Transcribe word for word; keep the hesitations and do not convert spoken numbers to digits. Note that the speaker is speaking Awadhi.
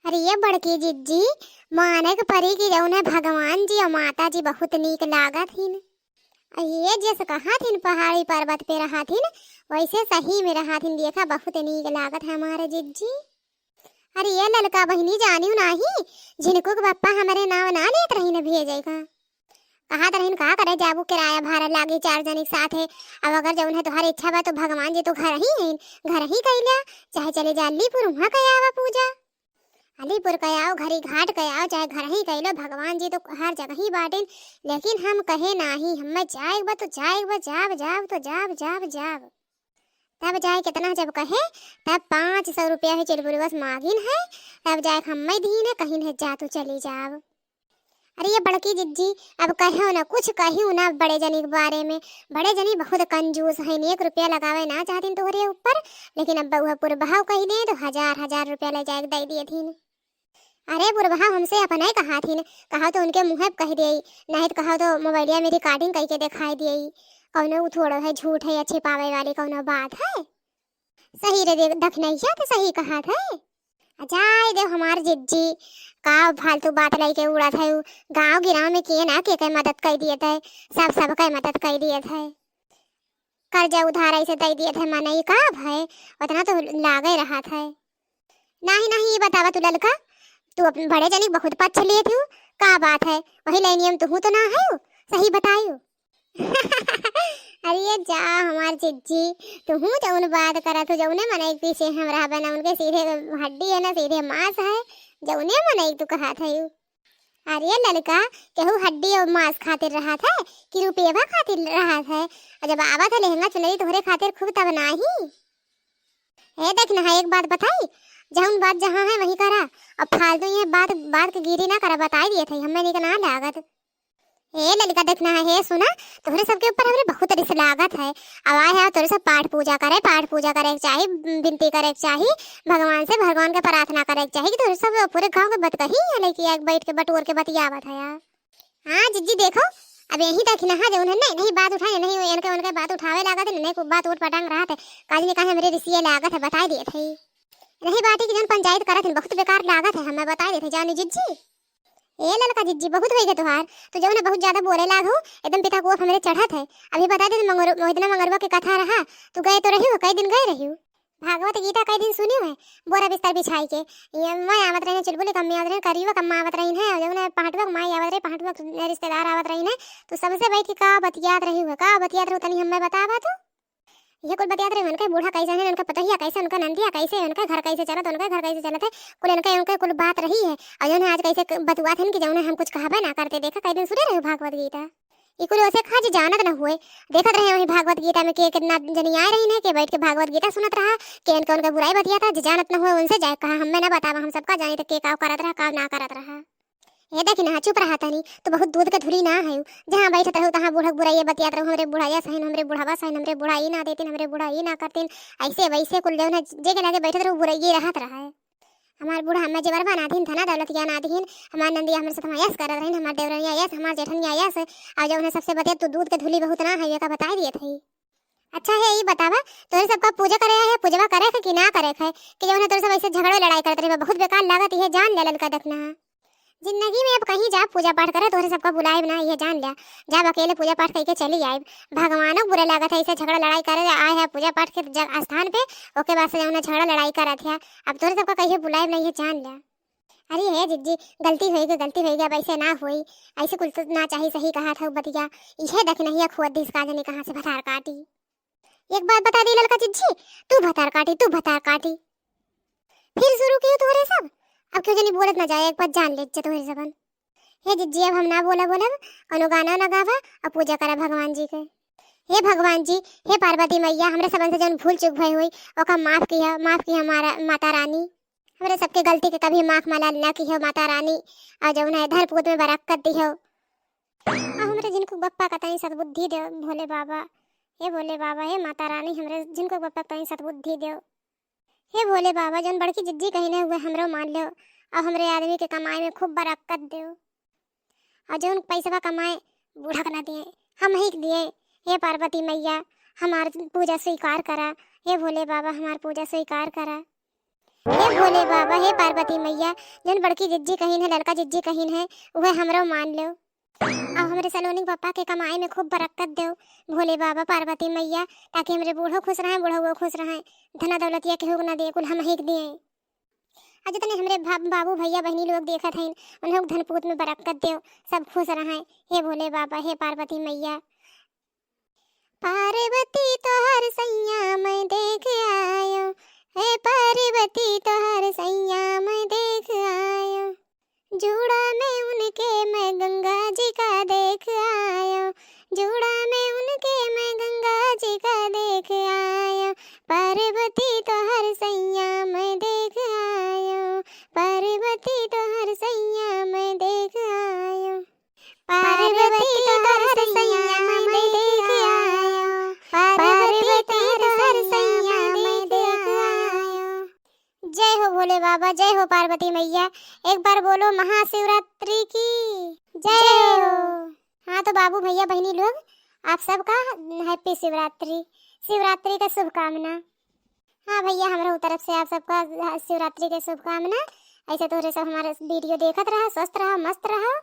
अरे ये बड़की जिज्जी, माने के परी कि जौन है भगवान जी और माता जी बहुत नीक लागत हिन। अरे ये जैसे कहत हिन पहाड़ी पर्वत पे रहत हिन, वैसे सही में रहत हिन। देखा, बहुत नीक लागत है हमारे जिज्जी। अरे ये ललका बहिनी, जानियो नाही, झिनकू के पप्पा हमरे नाव ना लेत रही न भेजे का। कहत रहीन, का करे जाबू, किराया भाड़ा लागी चार जनी के साथ है। अब अगर जौन है तोहार इच्छा बा तो भगवान जी तो घर ही हैं, घर ही कइला, चाहे चले जा अलीपुर, वहाँ कइ आवा पूजा। अलीपुर कइ आओ, घरी घाट कइ आओ, चाहे घर ही कइलो, भगवान जी तो हर जगह ही बाटिन। लेकिन हम कहे नाही, हमें जाए बा तो जाए बा, जाब, जाब तो जाब, जाब, जाब। तब जाए कितना जब कहे, तब पाँच सौ रुपया है चिलबुलवस मागिन है, तब जाए हमें दीन है, कहिन है जा तू चली जाब। अरे ये बड़की जिज्जी, अब कहो ना, कुछ कहियो ना बड़े जनी के बारे में। बड़े जनी बहुत कंजूस हैं, एक रुपया लगावे ना चाहतीन तोहरे ऊपर, लेकिन अब बउआ पुरबहाव कही दे तो हजार हजार रुपया ले जाए के दे दिए थीन। अरे पुरबहाव हमसे अपने कहा थीन, कहो तो उनके मुँहे पे कह दिए, नहीं तो कहो तो मोबाइलिया में रिकॉर्डिंग करके दिखाई दिए। कौनो उ थोड़ो है झूठ है या छिपावे वाली कौनो बात है। सही रे देख, दखनैया तो सही कहत है। आ जाए दे हमार जिज्जी, का फालतू बात लइके उड़त है। उ गाँव गिराव में के ना के, के मदद कइ दिए थे, सब सब के मदद कइ दिए थे। कर्जा उधार ऐसे दइ दिए थे, मनई का भय, उतना तो लागे रहत है। नाही, नाही, ये बतावा तू ललका, तू अपन बड़े जनी बहुत पक्ष लिए थी, का बात है? वही लाइनिया में तुहू तो ना है, सही बतायू। अरे ये जा हमार जिज्जी, तुहू जौन बात करत हो, जौने मनई के पीछे हम रहबे ना, उनके सीधे हड्डी है ना, सीधे मांस है, जौने मनई तू कहत है। अरे ललका, केहू हड्डी और मांस खातिर रहत है कि रुपया खातिर रहत है? और जब आवत है लहंगा चुनरी तोहरे खातिर खूब, तब नाही। ए देख ना, एक बात बताई, जौन बात जहाँ है वहीं करा, और फालतू ये बात, बात के गिरी ना करा, बताई दिए थे, हमें नहीं ना लागत। ए ललका, देख ना, हे सुना, तोहरे सबके ऊपर हमरे बहुत रिस लागत है। अब आए हैं तोहरे सब पाठ पूजा करे, पाठ पूजा करे के चाही, विनती करे के चाही भगवान से, भगवान के प्रार्थना करे के चाही कि तोहरे सब पूरे गाँव के बतकही है लेके एक बैठ के बटोर के बतियावत है यार। हाँ जिज्जी देखो, अब यही देखी ना, हाँ, जौन है नहीं, नहीं बात उठाए, नहीं इनके उनके बात उठावे लागत है, नहीं खूब बात उठ पटांग रहत है। काज ने कहे हमरे रिसिये लागत है, बताई दिए थे। नहीं बाटी की जौन पंचायत करत है, बहुत बेकार लागत है, हमें बताई दिए थे, जानी जिज्जी। ए ललका जिज्जी, बहुत होई गए तोहार, तू जौन है बहुत ज्यादा बोले लागू, एकदम पिता को हमरे चढ़त है। अभी बता दे, मंगरू, मोहितना मंगरुआ के कथा रहा, तू गए तो रही हो, कई दिन गए रही हो? भागवत गीता कई दिन सुनी है, बोरा बिस्तर बिछाई के। ये मैं आवत रही, चुलबुली कम्मी आवत रही, करियो कम्मा आवत रही है, और जौन है पहाटुआ के माई आवत रही, पहाटुआ के रिश्तेदार आवत रही है, तू सबसे बैठ के का बतियात रही हो, का बतियात रहो, तनी हमें बतावा तू। ये कुल बतियात रहे, उनके बूढ़ा कैसे हैं, उनका पतोहिया कैसे, उनका नंदिया कैसे, उनका घर कैसे चलत, उनका घर कैसे चलत है, कुल इनके, उनके कुल बात रही है। और जौन है आज कैसे क-, बतुआत हैं कि जौन है हम कुछ कहबे ना करते, देखा कई दिन सुने रहे हो भागवत गीता। ई कुल ओसे खाज जानत न हुए। देखत रहे वही भागवत गीता में के कितना जनी आए रही ने, के बैठ के भागवत गीता सुनत रहा, के इनके उनके बुराई बतियाता, जे जानत न हुए उनसे जाए कहा, हमें ना बतावा, हम सबका जानी तो के का करत रहा, का ना करत रहा। ए देखी ना, चुप रहा तनी, तू बहुत दूध के धुली ना है। जहाँ बैठत रहू तहाँ बूढ़क बुराई बतियात रहू, हमरे बुढ़ाया सहिन, हमरे बुढ़ावा सहिन, हमरे बुढ़ाई ना देतीन, हमरे बुढ़ाई ना करतीन, ऐसे वैसे कुल जौन है जे के लगे बैठत रहू बुराई रहत रहा है। हमार बूढ़ा हमें जेवर बना दीन, धना दौलतिया ना दीन, हमार नंदिया हमरे साथ यस करत रहीन, हमार देवरनिया यस, हमार जेठनिया यस, और जौन है सबसे बतिया तू दूध के धुली बहुत ना है, ये का बताई दिए थे। अच्छा है, ई बतावा, तोहरे सबका पूजा करे है, पूजवा करे है कि ना करे है, कि जौन है तोहरे सब ऐसे झगड़ो लड़ाई करत रही, बहुत बेकार लागत, ये जान ले ललका दखना। जिंदगी में अब कहीं जा पूजा पाठ करे, तोहरे सबका बुलाए ना, ये जान ले। जब अकेले पूजा पाठ करके चली आए, भगवानों को बुरा लागत है, ऐसे झगड़ा लड़ाई करे आए है पूजा पाठ के जग-, स्थान पे, ओके बाद से जौन है झगड़ा लड़ाई करत है, अब तोहरे सबका कहीं बुलाए ना, ये जान ले। अरे हे जिज्जी, गलती होई गई, गलती होई गई, अब ऐसे ना होई, ऐसे कुल तो ना चाही, सही कहा था बतिया, इहे देख नहीं खोद दिस का जनी कहाँ से भतार काटी। एक बात बता दी ललका जिज्जी, तू भतार काटी, तू भतार काटी। फिर शुरू कियो तोहरे सब, अब क्यों जनी बोलत ना जाए, एक बात जान ले तोहरे सबन। हे जिज्जी, अब हम ना बोला बोलब, कोनो गाना ना गावा, अब पूजा करा भगवान जी के। हे भगवान जी, हे पार्वती मैया, हमरे सबन से जौन भूल चूक भई होई, ओका माफ किया, माफ किया हमारा माता रानी। हमरे सबके गलती के कभी माफ मलाल ना किहो माता रानी, और जौन है धन पूत में बरकत दिहो। और हमरे जिनको बप्पा का तनी सद्बुद्धि दे भोले बाबा, हे भोले बाबा, हे माता रानी, हमरे जिनको बप्पा का तनी सद्बुद्धि दे। हे भोले बाबा, जौन बड़की जिज्जी कही नहीं हुए हमरो मान लो, और हमरे आदमी के कमाई में खूब बरकत दो। और जौन पैसवा कमाए बूढ़ा के ना दिए, हम ही के दिए। हे पार्वती मैया, हमार पूजा स्वीकार करा। हे भोले बाबा, हमार पूजा स्वीकार करा। हे भोले बाबा, हे पार्वती मैया, जौन बड़की जिज्जी कहिन है, ललका जिज्जी कहिन है, उहे हमरो मान लेव। अब हमरे सलोनी के पप्पा के कमाई में खूब बरकत देव भोले बाबा, पार्वती मैया, ताकि हमरे बूढ़ो खुश रहें, बुढ़उओ खुश रहें। धना दौलतिया केहू के ना दे, कुल हमहीं के दिए। आ जितने हमरे भा-, बाबू भैया बहिनी लोग देखत हईन, उन्हों के धनपूत में बरकत देव, सब खुश रहें। हे भोले बाबा, हे पार्वती मैया। पार्वती तोहर सैया मैं देख आयो, हे पार्वती तोहर सैया मैं देख आयो। जूड़ा में उनके मैं गंगा जी का देख आयो, जूड़ा में उनके मैं गंगा जी का देख आयो। पार्वती तोहर सैया मैं देख आयो, पार्वती तोहर सैया मैं देख आयो। पार्वती तोहर सैया मैं देख आयो, पार्वती तोहर सैया मैं देख आयो। जय हो भोले बाबा, जय हो पार्वती मैया। एक बार बोलो महाशिवरात्रि की जय हो। हाँ तो बाबू भैया बहिनी लोग, आप सबका हैप्पी शिवरात्रि, शिवरात्रि का शुभकामना। हाँ भैया, हमरो तरफ से आप सबका शिवरात्रि के शुभकामना। ऐसे तोहरे सब हमारे वीडियो देखत रहा, स्वस्थ रहा, मस्त रहा।